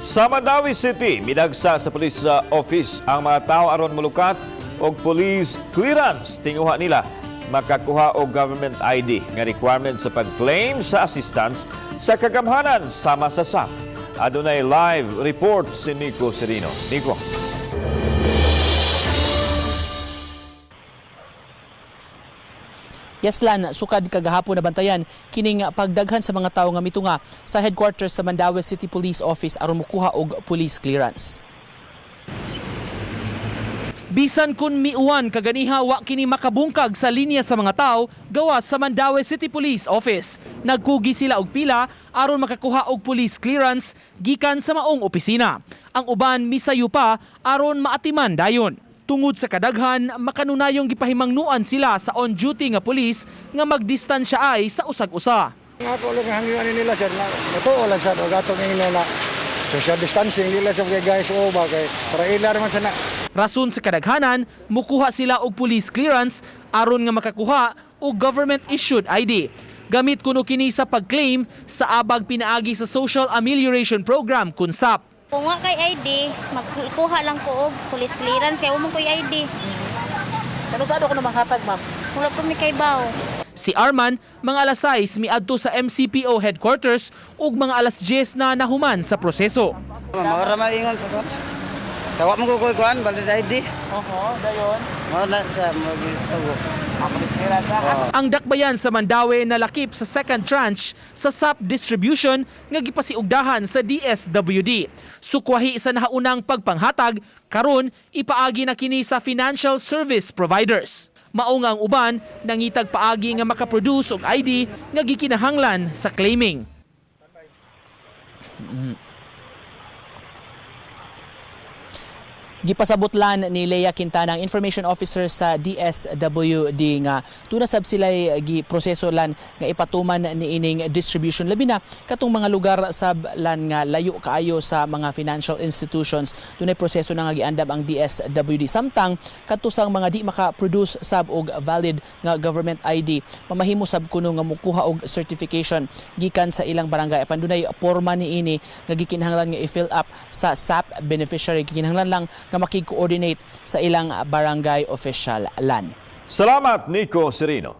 Sa Mandaue City, midagsa sa police office ang mga tao aron mulukat og police clearance. Tinguha nila makakuha og government ID nga requirement sa pag-claim sa assistance sa kagamhanan sama sa SAP. Adunay live report si Nico Serino. Nico. Yaslan, sukad kagahapon na bantayan kining pagdaghan sa mga tawo nga mitunga sa headquarters sa Mandaue City Police Office aron mokuha og police clearance. Bisan kun miuwan kaganiha, wa kini makabungkag sa linya sa mga tao gawas sa Mandaue City Police Office. Nagkugi sila og pila aron makakuha og police clearance gikan sa maong opisina. Ang uban misayo pa aron maatiman dayon. Tungod sa kadaghan, makanunayong gipahimangnuan sila sa on-duty nga pulis nga magdistansya ay sa usag-usa. Nga ako lang hangyoan nila, sir, na matuo lang sa gatong ingna na social distancing nila sa mga guys o ba kay para ila naman sana. Rason sa kadaghanan, mukuha sila og police clearance aron nga makakuha og government issued ID. Gamit kuno kini sa pag-claim sa abag pinaagi sa Social Amelioration Program kun SAP. Kung wa kay ID, magkuha lang ko og police clearance kay wa man ko'y ID. Kano sa ko manghatag, ma'am? Wala pa mi kay baw. Si Arman, mga alas 6 miadto sa MCPO headquarters ug mga alas 10 na nahuman sa proseso. Mga ingon sa ko. Tawa mo ko kuan valid ID. Oho, dayon. Mao na sa magsugo. Ang dakbayan sa Mandaue nalakip sa second tranche sa SAP distribution nga gipasiugdahan sa DSWD. Sukwahi sa nahaunang pagpanghatag, karon ipaagi na kini sa financial service providers. Mao nga ang uban nangitag paagi nga makaproduce og ID nga gikinahanglan sa claiming. Gipasabotlan ni Lea Quintana, ang information officer sa DSWD, nga tuna sab sila'y gi proseso lan nga ipatuman ni ining distribution, labi na katong mga lugar sab lan nga layo kaayo sa mga financial institutions. Dunay proseso na nga giandam ang DSWD, samtang katusang mga di maka-produce sab og valid nga government ID, mamahimo sab kuno nga mukuha og certification gikan sa ilang barangay, apan dunay porma niini nga gikinahanglan nga i-fill up sa SAP beneficiary. Gikinahanglan lang nga makig-coordinate sa ilang barangay official lan. Salamat, Nico Serino.